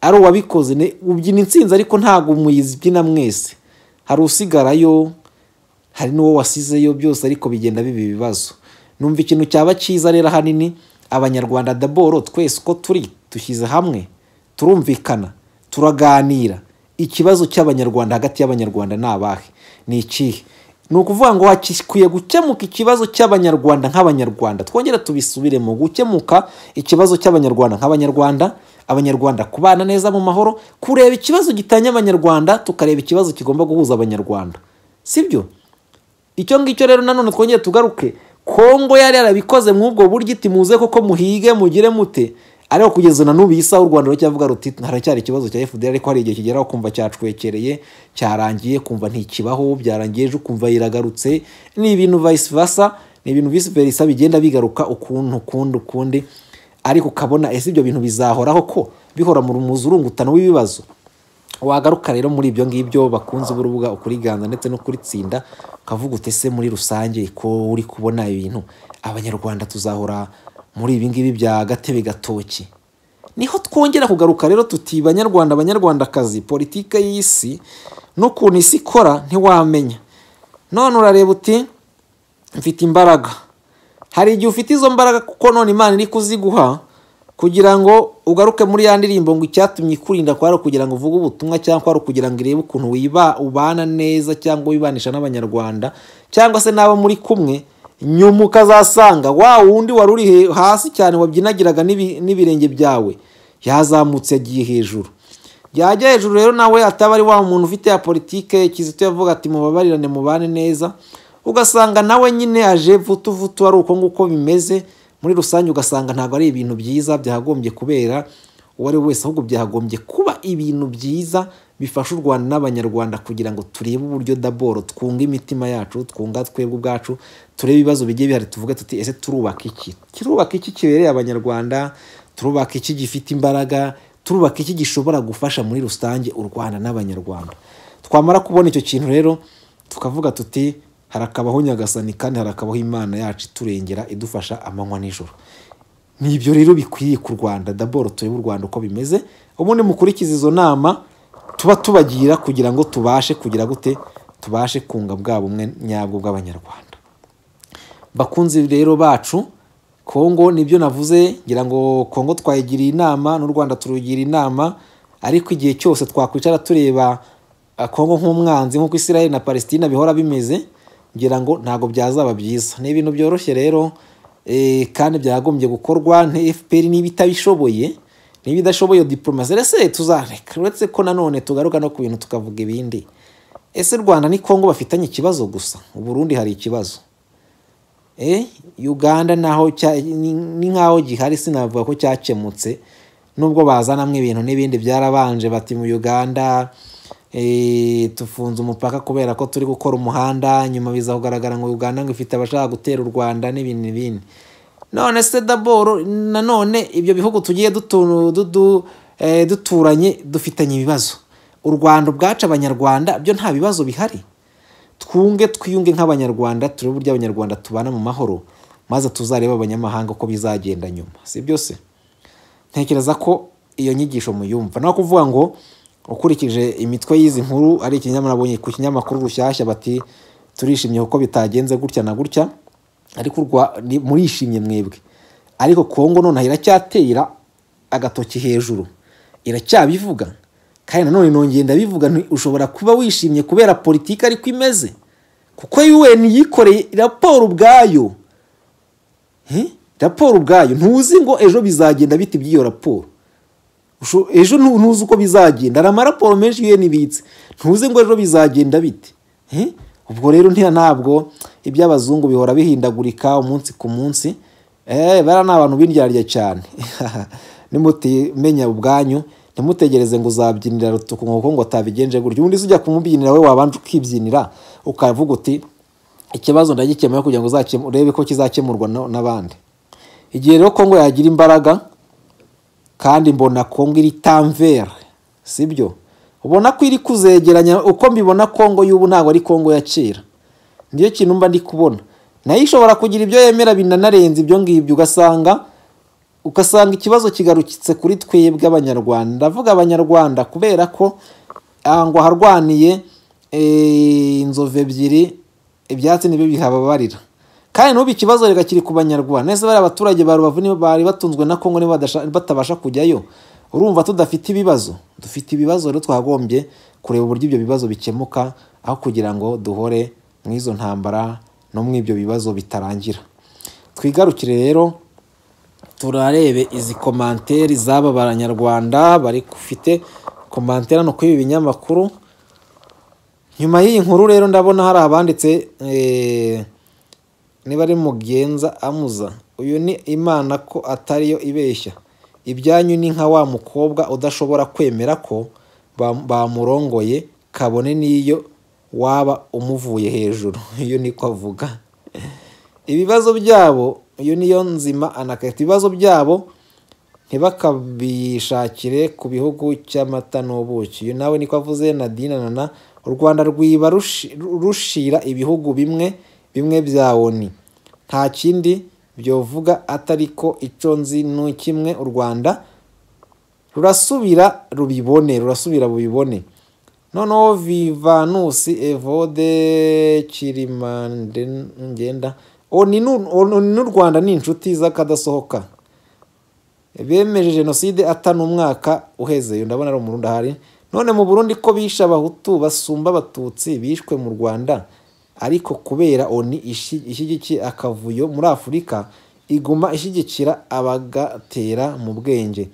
ari uwabikoze ubyina intsinzi, ariko ntabwo muyibyina mwese, hari usigarayo, hari n'uwo wasizeyo byose, ariko bigenda biba ibibazo. Numva ikintu cyaba cyiza rero ahanini, Abanyarwanda d'abord twese uko turi dushyize hamwe, turumvikana, turaganira. Ikibazo cy'Abanyarwanda hagati y'Abanyarwanda ni abahe, ni ikihe? Ni ukuvuga ngo hakwiye gukemuka ikibazo cy'Abanyarwanda nk'Abanyarwanda. Twongere tubisubiremo, gukemuka ikibazo cy'Abanyarwanda nk'Abanyarwanda, Abanyarwanda kubana neza mu mahoro, kureba ikibazo gitanya Abanyarwanda, tukareba ikibazo kigomba guhuza Abanyarwanda, sibyo? Icyo ngicyo rero nanone twongere tugaruke, Kongo yari yarabikoze mw'ubwo buryo, iti muze koko muhige mugire mute, ariko kugeza na n'ubu iyi saha u Rwanda ruracyavuga ruti haracyari ikibazo cya FDL, ariko hari igihe kigeraho kumva cyacwekereye, cyarangiye, kumva ntikibaho, byarangiye, ejo ukumva iragarutse. Ni ibintu vice versa, ni ibintu vice versa bigenda bigaruka ukuntu ukundi ukundi, ariko ukabona ese ibyo bintu bizahoraho ko bihora mu muzurungutano w'ibibazo. Wagaruka rero muri ibyo ngibyo, bakunze urubuga Ukuriganza ndetse no kuritsinda, ukavuga uti ese muri rusange ko uri kubona ibintu, Abanyarwanda tuzahora muri ibi ngibi bya gatebe gatoki? Niho twongera kugaruka rero tuti Banyarwanda, Banyarwandakazi, politike y'isi n'ukuntu isi ikora ntiwamenya. None urareba uti mfite imbaraga, hari igihe ufite izo mbaraga kuko none Imana iri kuziguha kugira ngo ugaruke muri ya ndirimbo ngo icyatumye ikurinda kwari ukugira ngo uvuge ubutumwa, cyangwa kwari ukugira ngo irebe ukuntu ubana neza cyangwa wibanisha n'Abanyarwanda cyangwa se n'abo muri kumwe. Nyuma ukazasanga wa wundi wari uri hasi cyane wabyinagiraga n'ibirenge byawe yazamutse yagiye hejuru. Yajya hejuru rero nawe ataba ari wa muntu ufite ya politike Kizito yavuga ati mubabarirane mubane neza, ugasanga nawe nyine aje vutu vutu, ari uko nguko bimeze muri rusange. Ugasanga ntabwo ari ibintu byiza byagombye kubera uwo ari wese, ahubwo byagombye kuba ibintu byiza bifasha u Rwanda n'Abanyarwanda kugira ngo turebe uburyo d'abord twunga imitima yacu, twunga twebwe ubwacu, turebe ibibazo bigiye bihari, tuvuge tuti ese turubaka iki? Turubaka iki kibereye Abanyarwanda? Turubaka iki gifite imbaraga? Turubaka iki gishobora gufasha muri rusange u Rwanda n'Abanyarwanda? Twamara kubona icyo kintu rero tukavuga tuti harakabaho Nyagasani kandi harakabaho Imana yacu iturengera, idufasha amanywa n'ijoro. Ni ibyo rero bikwiye ku Rwanda. D'abord turebe u Rwanda uko bimeze, ubundi mukurikize izo nama tuba tubagira kugira ngo tubashe kugira gute, tubashe kunga bwa bumwe nyabwo bw'Abanyarwanda. Bakunzi rero bacu, Kongo nibyo navuze, ngira ngo Kongo twayigiriye inama n'u Rwanda turugira inama, ariko igihe cyose twakwicara tureba Kongo nk'umwanzi nk'uko Israel na Palestina bihora bimeze, ngira ngo ntago byazaba byiza. Ni ibintu byoroshye rero, kandi byagombye gukorwa. FPR niba itabishoboye, niba idashoboye diplomasi, ese tuzareka? Uretse ko nanone tugaruka no ku bintu tukavuga ibindi. Ese Rwanda ni Kongo bafitanye ikibazo gusa? U Burundi hari ikibazo, Uganda naho ni nkaho gihari, sinavuga ko cyakemutse nubwo bazanamwe ibintu n'ibindi byarabanje bati mu Uganda tufunze umupaka kubera ko turi gukora umuhanda, nyuma biza kugaragara ngo Uganda ngo ifite abashaka gutera u Rwanda n'ibindi n'ibindi. None se d'abord nanone ibyo bihugu tugiye duturanye dufitanye ibibazo, u Rwanda ubwacu Abanyarwanda byo nta bibazo bihari? Twunge twiyunge nk'Abanyarwanda, turebe uburyo Abanyarwanda tubana mu mahoro, maze tuzarebe abanyamahanga uko bizagenda nyuma, si byose? Ntekereza ko iyo nyigisho muyumva. Naho kuvuga ngo ukurikije imitwe y'izi nkuru, ari ikinyamakuru nabonye ku kinyamakuru Rushyashya bati turishimye kuko bitagenze gutya na gutya. Ariko murishimye mwebwe, ariko Kongo nonaha iracyatera agatoki hejuru, iracyabivuga. Kandi nanone nongeye ndabivuga, ushobora kuba wishimye kubera politiki ariko imeze, kuko UN yikoreye raporo ubwayo. Raporo ubwayo ntuzi ngo ejo bizagenda biti by'iyo raporo, ejo ntuzi uko bizagenda. Hari amaraporo menshi UN ibitse, ntuzi ngo ejo bizagenda bite. Ubwo rero ntabwo iby'abazungu bihora bihindagurika umunsi ku munsi. Bara ni abantu b'indyarya cyane. Nimutimenya ubwanyu, ntimutegereze ngo uzabyinira rutuku ngo ngo atabigenje gutyo. Ubundi ujya kumubyinira we wabanje ukibyinira, ukavuga uti ikibazo ndagikemura kugira ngo urebe ko kizakemurwa n'abandi. Igihe rero Kongo yagira imbaraga, kandi mbona Kongo iri tamvere, sibyo? Ubona ko iri kuzegeranya. Uko mbibona Kongo y'ubu ntabwo ari Kongo ya kera, niyo kintu mba ndi kubona. Nayo ishobora kugira ibyo yemera binanarenze ibyo ngibyo, ugasanga ikibazo kigarukitse kuri twebwe Abanyarwanda. Ndavuga Abanyarwanda kubera ko ngo harwaniye inzovu ebyiri, ibyatsi nibyo bihababarira. Kandi n'ubu ikibazo reka kiri ku Banyarwanda. Nese bari abaturage ba Rubavu nibo bari batunzwe na Kongo, nibo batabasha kujyayo. Urumva tudafite ibibazo? Dufite ibibazo. Rero twagombye kureba uburyo ibyo bibazo bikemuka, aho kugira ngo duhore mu izo ntambara no mu ibyo bibazo bitarangira. Twigarukire rero turarebe izi komanteri z'aba Banyarwanda bari kufite komanteri hano kuri ibi binyamakuru. Nyuma y'iyi nkuru rero ndabona hari abanditse, niba ari Mugenza Amuza, uyu ni Imana ko atariyo ibeshya, ibyanyu ni nka wa mukobwa udashobora kwemera ko bamurongoye kabone n'iyo waba umuvuye hejuru. Iyo niko avuga. Ibibazo byabo, iyo niyo nzima anakata. Ibibazo byabo ntibakabishakire ku bihugu cy'amata n'ubuki. Iyo nawe niko avuze. Nadine Nana, u Rwanda rwiba rushira ibihugu bimwe bimwe bya ONU, nta kindi byovuga atari ko ico nzi ni kimwe, u Rwanda rurasubira rubibone, rurasubira bubibone. Noneho Vivanusi Evode Kirimande ngenda, ONU n'u Rwanda ni inshuti z'akadasohoka, bemeje jenoside atanu umwaka uheze. Ndabona ari Umurundi ahari. None mu Burundi ko bishe Abahutu basumba Abatutsi bishwe mu Rwanda, ariko kubera ONU ishyigikiye akavuyo muri Afurika, iguma ishyigikira abagatera mu bwenge.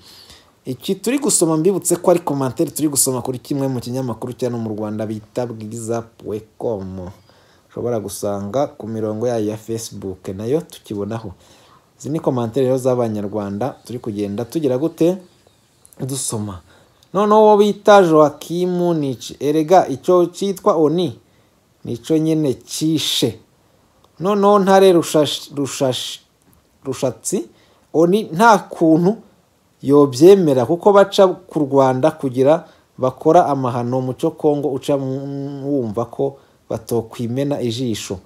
Iki turi gusoma, mbibutse ko ari commentaire turi gusoma kuri kimwe mu kinyamakuru cya no mu Rwanda bita bwiza.com, ushobora gusanga ku mirongo yayo ya Facebook nayo tukibonaho. Izi ni commentaire rero z'Abanyarwanda turi kugenda tugira gute dusoma. Noneho uwo bita Joachim Nici, erega icyo cyitwa ONU nico nyene cishe. Noneho Ntare Rushatsi, ONU nta kuntu yobyemera kuko baca ku Rwanda kugira bakora amahano muco Kongo, uca wumva ko batokwimena ijisho.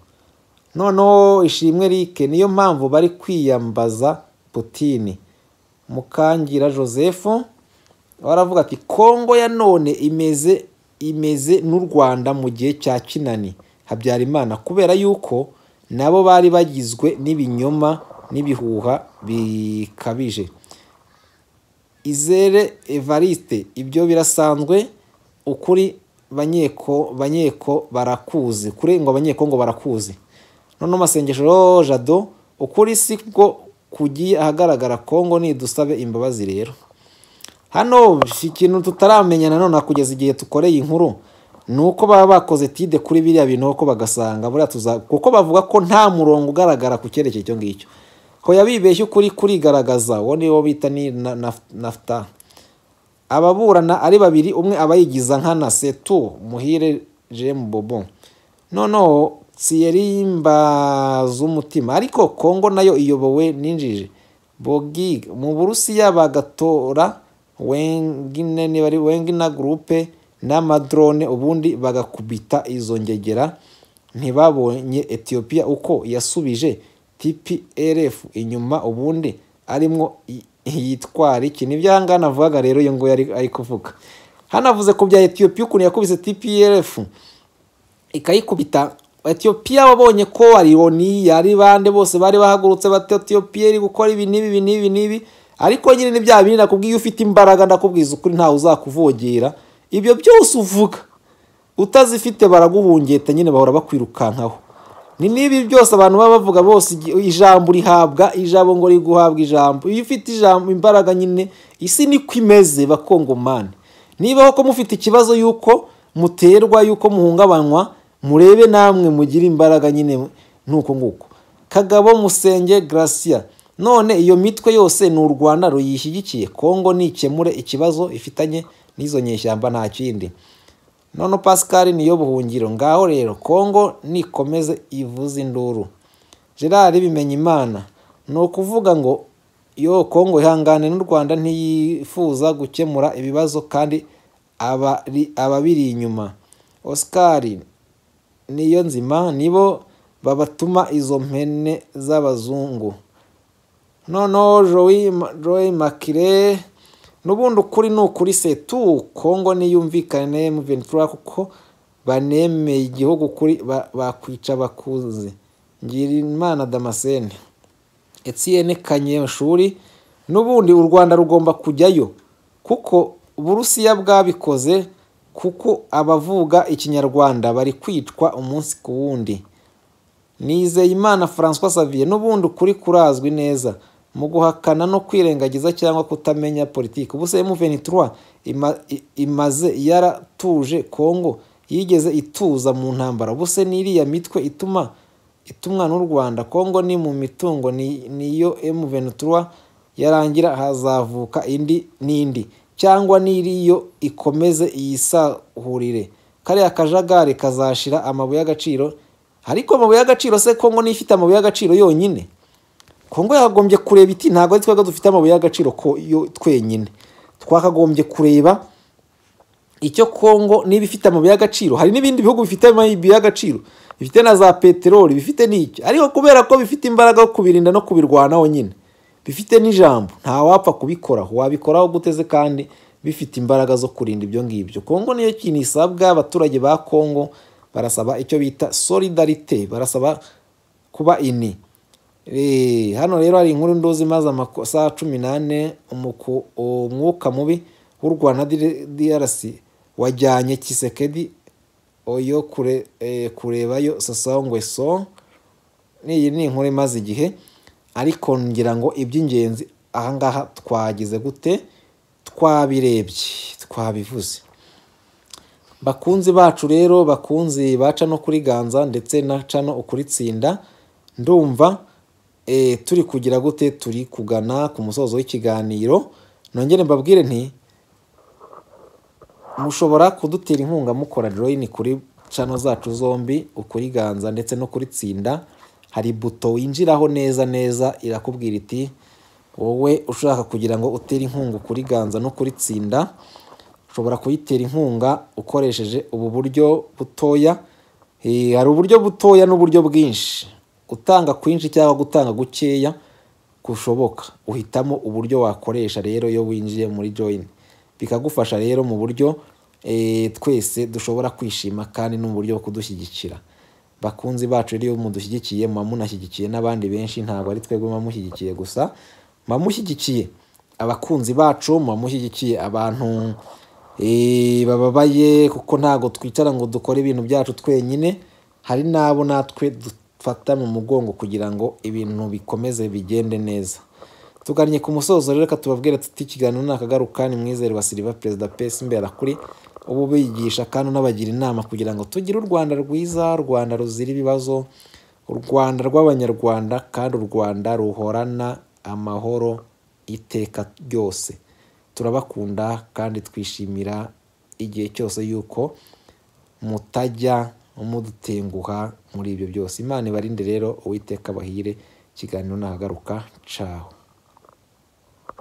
Noneho Ishimwe Rike, niyo mpamvu bari kwiyambaza Putin. Mukangira Joseph baravuga ati Kongo ya none imeze n'u Rwanda mu gihe cya Kinani Habyarimana, kubera yuko nabo bari bagizwe n'ibinyoma n'ibihuha bikabije. Izere Evariste, ibyo birasanzwe, ukuri banyeko barakuzi, kuri ngo Abanyekongo barakuzi. Noneho Masengesho Jado, ukuri siko kugiye ahagaragara, Kongo nidusabe imbabazi. Rero hano ikintu tutaramenya nanone kugeza igihe tukoreye inkuru ni uko baba bakoze tide kuri biriya bintu, ko bagasanga buriya tuza, kuko bavuga ko nta murongo ugaragara ku cyerekezo icyo ngicyo. Ko yabibeshye ukuri kurigaragaza, uwo niwo bita ni nafta. Ababurana ari babiri, umwe aba yigiza nkana setu Muhire Jem Bobo. Noneho Thierry Mbazumutima, ariko Kongo nayo iyobowe n'injiji Bogi mu Burusiya, bagatora Wengine, niba ari Wengina groupe n'amadrone, ubundi bagakubita izo ngegera. Ntibabonye Ethiopia uko yasubije TPLF inyuma, ubundi arimwo yitwara iki? Nibyo ahangana avugaga rero, iyo ngo yari ari kuvuga. Hano avuze ku bya Ethiopia ukuntu yakubise TPLF ikayikubita. Ethiopia wabonye ko ari ONU, ari bande bose bari bahagurutse bati Ethiopia iri gukora ibi n'ibi n'ibi n'ibi, ariko nyine ni bya bindi nakubwiye, ufite imbaraga ndakubwiza ukuri ntawe uzakuvogera, ibyo byose uvuga utazifite baraguhungeta nyine, bahora bakwirukankaho. Ni n'ibi byose abantu baba bavuga bose, ijambo rihabwa ijambo ngo riguhabwa ijambo, iyo ufite ijambo imbaraga nyine isi niko imeze bakongomani. Niba koko mufite ikibazo yuko muterwa, yuko muhungabanywa, murebe namwe mugire imbaraga nyine nuko nguko. Kagabo Musenge Gracia, none iyo mitwe yose ni u Rwanda ruyishyigikiye, Kongo nikemure ikibazo ifitanye n'izo nyeshyamba nta kindi. None Pascal niyo buhungiro, ngaho rero Kongo nikomeze ivuze induru. Gerard Bimenyimana, ni ukuvuga ngo yo Kongo ihangane n'u Rwanda ntiyifuza gukemura ibibazo kandi ababiri inyuma. Oscar niyo nzima, nibo babatuma izo mpene z'abazungu. Noneho Joey Makire, n'ubundi ukuri ni ukuri setu, Kongo niyumvikane na M23 kuko banemeye igihugu kuri bakwica bakuze. Ngirimana Damascene, Etienne Kanyeshuri, n'ubundi u Rwanda rugomba kujyayo kuko Uburusiya bwabikoze, kuko abavuga ikinyarwanda bari kwicwa umunsi ku wundi. Nizeyimana François Xavier, n'ubundi ukuri kurazwi neza mu guhakana no kwirengagiza cyangwa kutamenya politiki. Ubuse M23 imaze yaratuje Kongo, yigeze ituza mu ntambara. Ubuse n'iriya mitwe itumwa n'u Rwanda, Kongo ni mu mitungo niyo M23 yarangira hazavuka indi n'indi, cyangwa n'iriyo ikomeze iyisahurire. Kariya kajagari kazashira amabuye y'agaciro. Ariko amabuye y'agaciro se Kongo ni ifite amabuye y'agaciro yonyine? Kongo yakagombye kureba iti ntabwo ari twebwe dufite amabuye y'agaciro ko yo twenyine, twakagombye kureba icyo Kongo niba ifite amabuye y'agaciro. Hari n'ibindi bihugu bifite amabuye y'agaciro, bifite na za peteroli, bifite n'icyo, ariko kubera ko bifite imbaraga yo kubirinda no kubirwanaho nyine, bifite n'ijambo, nta wapfa kubikoraho. Wabikoraho guteze kandi bifite imbaraga zo kurinda ibyo ngibyo. Kongo niyo kintu isabwa. Abaturage ba Kongo barasaba icyo bita solidarite, barasaba kuba ini. Hano rero hari inkuru ndozi maze amasaha 14, umwuka mubi w'u Rwanda DRC wajyanye Tshisekedi oyo kurebayo Sassou Nguesso. Iyi ni inkuru imaze igihe, ariko ngira ngo iby'ingenzi ahangaha twagize gute, twabirebye, twabivuze. Bakunzi bacu rero, bakunzi baca no kuri Ganza ndetse na cano ukuri Tsinda, ndumva turi kugira gute, turi kugana ku musozo w'ikiganiro. Nongere mbabwire nti mushobora kudutera inkunga mukora join kuri cano zacu zombi, ukuri Ganza ndetse no kuri Tsinda. Hari buto winjiraho neza neza irakubwira iti wowe ushaka kugira ngo utere inkunga kuri Ganza no kuri Tsinda, ushobora kuyitera inkunga ukoresheje ubu buryo butoya. Hari uburyo butoya n'uburyo bwinshi, gutanga kwinshi cyangwa gutanga gukeya kushoboka, uhitamo uburyo wakoresha rero iyo winjiye muri join, bikagufasha rero mu buryo twese dushobora kwishima kandi n'uburyo bwo kudushyigikira. Bakunzi bacu rero mudushyigikiye, muba munashyigikiye n'abandi benshi, ntabwo ari twebwe muba mushyigikiye gusa, muba mushyigikiye abakunzi bacu, muba mushyigikiye abantu bababaye, kuko ntabwo twicara ngo dukore ibintu byacu twenyine, hari n'abo natwe dufata mu mugongo kugira ngo ibintu bikomeze bigende neza. Tugannye ku musozo rero, reka tubabwire tuti ikiganiro nakagaruka. Ni Mwizerwa wa Silva, Perezida PS Imberakuri, ubu bigisha kandi unabagira inama kugira ngo tugire u Rwanda rwiza, u Rwanda ruzira ibibazo, u Rwanda rw'Abanyarwanda, kandi u Rwanda ruhorana amahoro iteka ryose. Turabakunda kandi twishimira igihe cyose yuko mutajya mudutenguha muri ibyo byose. Imana ibarinde rero, Uwiteka abahire. Ikiganiro nakagaruka, ciao.